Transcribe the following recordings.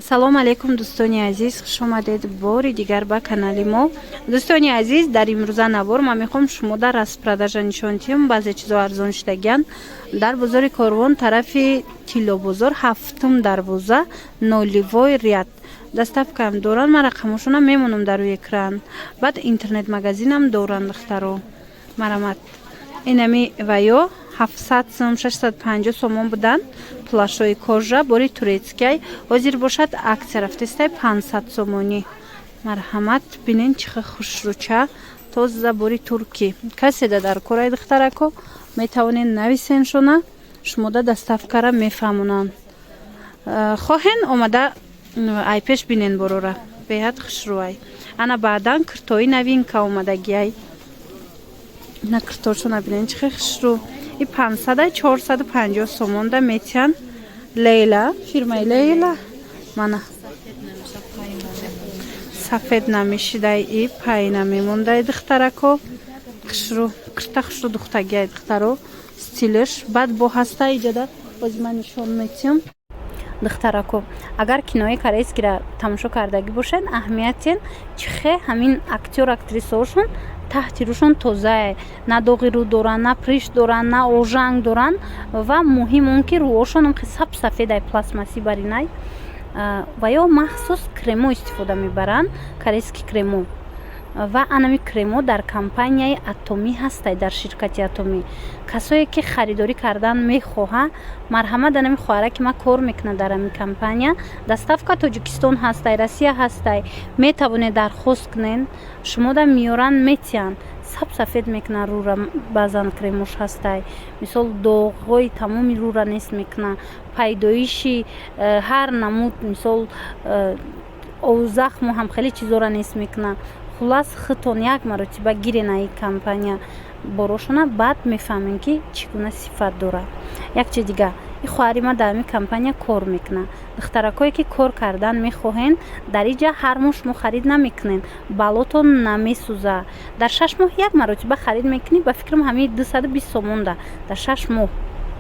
Ассалому алайкум, дӯстони азиз, хушомадед бори дигар ба канали мо. Дӯстони азиз, дар имрӯза навор ман мехоҳам шумо дар распродажа нишон диҳам. Баъзе чизо арзон шудагианд дар бозори Корвон, тарафи Тиллобозор, ҳафтум дарвоза, нулевой ряд. Доставкаам доранд, ман рақамошонам мемонам дар рӯи экран. Баъд интернет-магазинам доранд, духтаро, марамат. Инами ваё 700 сум, 650 сомон буданд, плащои кожа, бори турецкий. Ҳозир бошад, акция рафтестай, 500 сомонӣ. Марҳамат, бинен, чӣ хел хушрӯча, тоза, бори туркӣ. Каседа дар кораи, духтарако, метавонед нависеншона, шумода доставкара мефаҳмонанд. Хоҳен, омада айпеш бинен борора, беҳад хушрӯай. Ана баъдан киртои новинка омадагиай. На, киртошона бинен, чӣ хел хушрӯ. И 500, 450 сомонда метиҳанд. Лейла, фирмаи Лейла, мана, сафед намешидай и пай намемондай, духтарако. Хушрӯ кирта, хушрӯ духтагиай, духтаро, стилш. Баъд бо ҳаста иҷада, бози ман нишон метиҳам. Духтарако, агар кинои корейскиро тамошо кардагӣ бошед, аҳамиятен, чихе ҳамин актёр, актрисаҳошон таҳти рӯшон тозае, на доғи рӯ доранд, на прыщ доранд, на ожанг доранд. Ва муҳим он ки рӯҳошон омхе сап сафедай, пластмассӣ баринай. Ва ё махсус кремо истифода мебаранд, корейский кремо. Ва анами кремо дар компанияи Атомӣ ҳастай, дар ширкати Атомӣ. Касое ки харидорӣ кардан мехоҳа, марҳамат, анами хоҳара ки ман кор мекунад дар ҳамин компания. Доставка Тоҷикистон ҳастай, Россия ҳастай, метавонед дархост кунед, шумода меёранд, метиҳанд. Сап сафед мекунад рӯра. Баъзан кремош ҳастай, мисол, доғҳои тамоми рӯра нест мекунад, пайдоиши ҳар намуд, мисол, овзахму ҳам хеле чизоро нест мекунад. Хуллас, худтон як маротиба гирен аи компания борошона, баъд мефаҳмем, ки чӣ гуна сифат дорад. Як чиз дига, и хоҳари ман дар ҳамин компания кор мекунад. Духтаракое ки кор кардан мехоҳен, дар иҷа ҳар моҳ шумо харид намекунед, балотон намесӯза. Дар 6 моҳ як маротиба харид мекунӣ, ба фикрам, ҳамин 220 сомонда дар 6 моҳ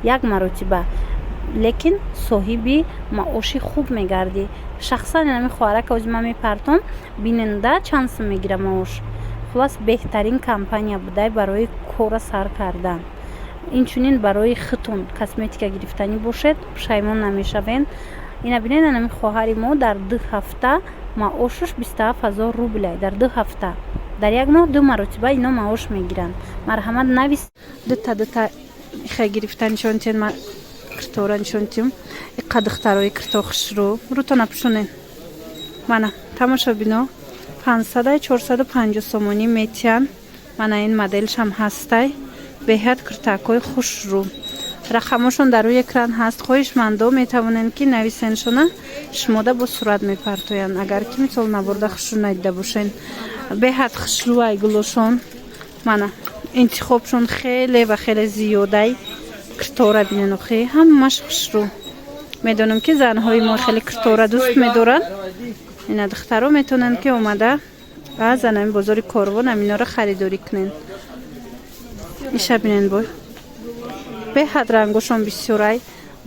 як маротиба, лекин соҳиби маоши хуб мегардӣ. Шахсан ҳамин хоҳарака ози ман мепартом, биненда, чанд сум мегира маош. Хуллас, беҳтарин компания будай барои кора сар кардан. Инчунин барои худтон косметика гирифтанӣ бошед, пушаймон намешавен. Ина бинед, анами хоҳари мо дар 2 ҳафта маошаш 27 000 рублай дар 2 ҳафта. Дар як моҳ ду маротиба ино маош мегиранд. Марҳамат, навис. Дута дута хе гирифта нишон тиҳед, ма киртора нишон тиҳам. Иқа, духтарои, кирто хушрӯ, рӯтона пӯшонед. Мана, тамошобино, 500, 450 сомонӣ метиҳанд. Мана, ин моделшам ҳастай, беҳад киртакҳои хушрӯ. Рақамошон дар рӯи экран ҳаст. Хоҳишмандо метавонед, ки нависеншона, шумода бо сурат мепартоянд, агар ки, мисол, наворда хушрӯ надида бошен. Беҳад хушрӯай гулошон. Мана, интихобшон хеле ва хеле зиёдай. Киртора бинен, охи, ҳамаш хушрӯ. Медонам, ки занҳои мо хеле киртора дӯст медоранд. Ина, духтаро, метавонанд, ки омада аз анами бозори Корвон аминора харидорӣ кунен. Иша бинен, бой, беҳад рангошон бисёрай,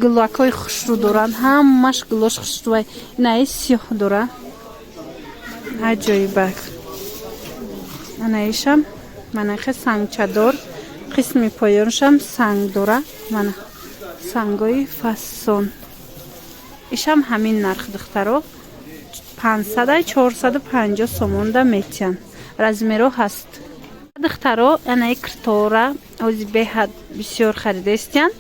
гулакҳои хушрӯ доранд, ҳамаш гулош хушрӯай. Инаи сиёҳ дора, аҷоибак. Анаишам, мана, хе сангчадор, қисми поёншам санг дора. Мана, сангои фасон. Ишам ҳамин нарх, духтаро, 500, 450 сомонда метиҳанд. Размеро ҳаст, духтаро. Анаи киртора ҳози беҳад бисёр харидаистиянд,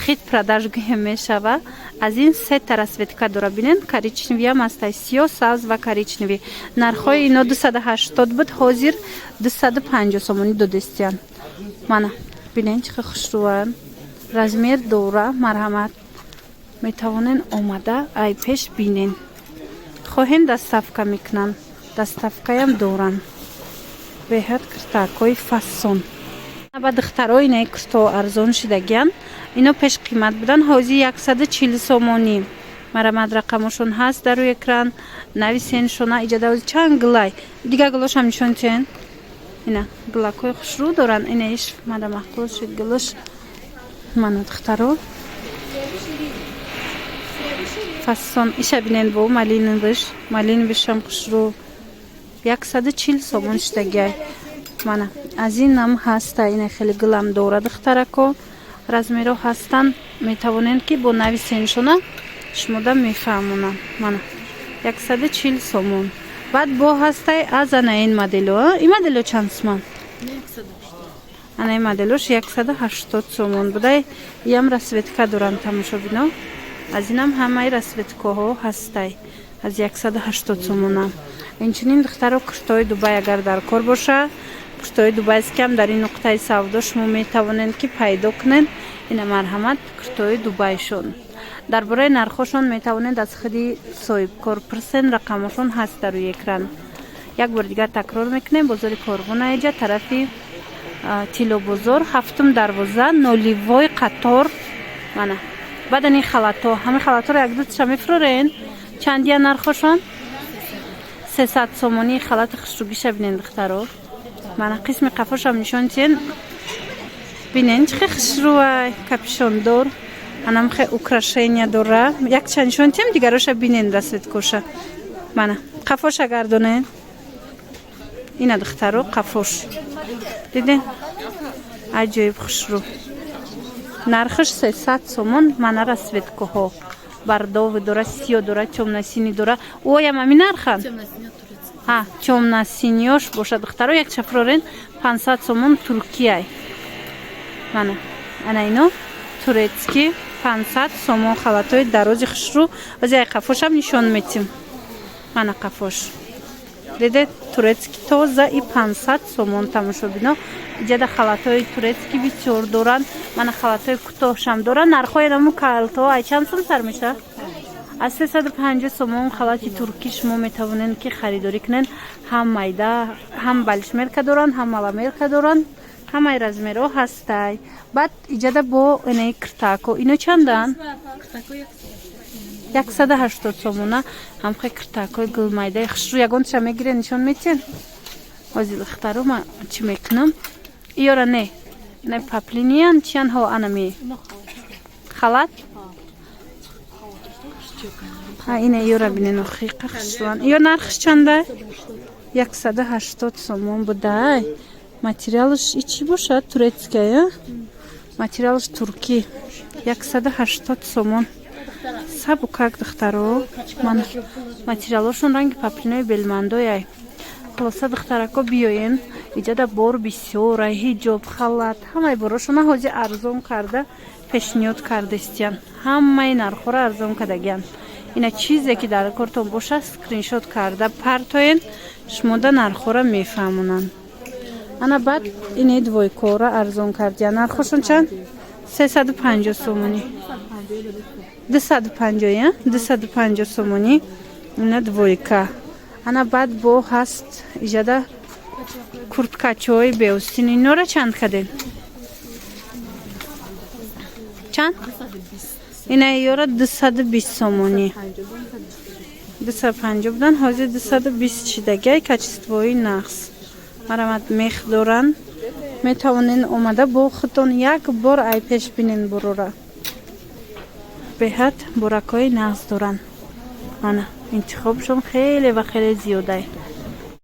хит продаж гӯем мешава. Аз ин сета расцветка дора, бинен, коричневиам ҳастай, сиёҳ, сабз ва коричневый. Нархҳои ино 280 буд, ҳозир 250 сомонӣ додестиянд. Мана, бинен, чӣ хел хушрӯанд, размер дора. Марҳамат, метавонен омада ай пеш бинен. Хоҳен, доставка мекунанд, доставкаям доранд. Беҳад киртакҳои фасон. Ба духтаро, инаи курто арзон шидагиянд. Ино пеш қимат буданд, ҳозир 140 сомонӣ. Марамад, рақамошон ҳаст дар рӯи экран, нависеншона. Иҷада чанд гулай дига, гулошам нишон тиҳен. Ина, гулакҳои хушрӯ доранд. Инаиш мада маъқул шуд гулош. Мана, духтаро. Фасон иша бинен, бо малиновыш, малиновышам хушрӯ, 140 сомон шудагиай. Мана, аз инам ҳаста, ина хеле гулам дора, духтарако. Размерҳо ҳастанд, метавонед, ки бо нависеншона, шумода мефаҳмонам. Мана, 140 сомон. Баъд бо ҳастай аз ана ин модело. Ин модело чанд суман? Ана ин моделош 180 сомон будай. Иам расцветка доранд, тамошобино. Аз инам ҳамаи расцветкаҳо ҳастай, аз 180 сомонам. Инчунин, духтаро, куртои Дубай агар дар кор боша, куртои дубайскиам дар ин нуқтаи савдо шумо метавонед, ки пайдо кунед. Ина, марҳамат, куртои Дубайшон. Дар бораи нархҳошон метавонед аз худи соҳибкор пурсен, рақамошон ҳаст дар рӯи экран. Як бори дигар такрор мекунем: бозори Корвонаиҷа, тарафи Тиллобозор, ҳафтум дарвоза, нолевой қатор. Мана, баъдан ин халатҳо, ҳамин халатҳоро якдуташа мефурорен. Чандия нархҳошон? 300 сомонӣ. Халати хушрӯгиша бинен, духтаро. Мана, қисми қафошам нишон тиен, бинен, чӣ хел хушрӯай, капюшондор, анам хе украшения дора. Якча нишон тием, дигароша бинен, расцветкоша. Мана, қафоша гардонен. Ина, духтаро, қафош диден, аҷоиб хушрӯ. Нархаш 300 сомон. Мана, расцветкаҳо бордовый дора, сиё дора, тёмно-синий дора. Оям ами нархан? Ҳа, тёмно-синийош бошад, духтаро, як чафрорен, 500 сомон, туркияй. Мана, ана ино турецкий, 500 сомон, халатҳои дарози хушрӯ. Ози ай қафошам нишон метим. Мана, қафош дидед, турецкий, тоза и 500 сомон. Тамошобино, иҷада халатҳои турецкий бисёр доранд. Мана, халатҳои кӯтоҳшам доранд. Нархҳои наму калтҳо ай чанд сум сар мешавад? Аз 350 сомон халати туркӣ шумо метавонед, ки харидорӣ кунед. Ҳам майда, ҳам большемерка доранд, ҳам маломерка доранд, ҳамаи размерҳо ҳастай. Баъд иҷада бо инаи киртако. Ино чанданд? 180 сомона. Ҳамхе киртакҳои гулмайдаи хушрӯ. Ягонташа мегирен, нишон метиҳен. Ози, духтаро, ма чӣ мекунам? Иёра не, ина поплиниян, чиян? Ҳо, анами халат. Ина иёра бинен, охиқа хушрӯан. Иё нархш чанда? 180 сомон будай. Материалаш и чӣ бошад? Турецкая, материалаш туркӣ. 180 сомон, сабукак, духтаро. Ман материалошон ранги поплинои белмандояй. Хулоса, духтарако, биёен, иҷада бор бисёрай. Ҳиҷоб, халат, ҳамаи борошона ҳозир арзон карда пешниҳод кардастиян. Ҳамаи нархҳоро арзон кардагиян. Ина, чизе ки дар кортон бошад, скриншот карда партоен, шумода нархҳоро мефаҳмонанд. Ана, баъд ине двойкора арзон кардиян. Нархҳошон чанд? 350 сомонӣ, 250, 250 сомонӣ ина двойка. Ана, баъд бо ҳаст иҷада курткачои беостин. Инора чанд кадем? Чанд ина? Ёра 220 сомонӣ. 250 будан, ҳозир 220 шидагиай. Качествои нағз, марамат, мех доранд. Метавонен омада бо худтон як бор ай пеш бинен бурора. Беҳад буракҳои нағз доранд. Ана, интихобшон хеле ва хеле зиёдай.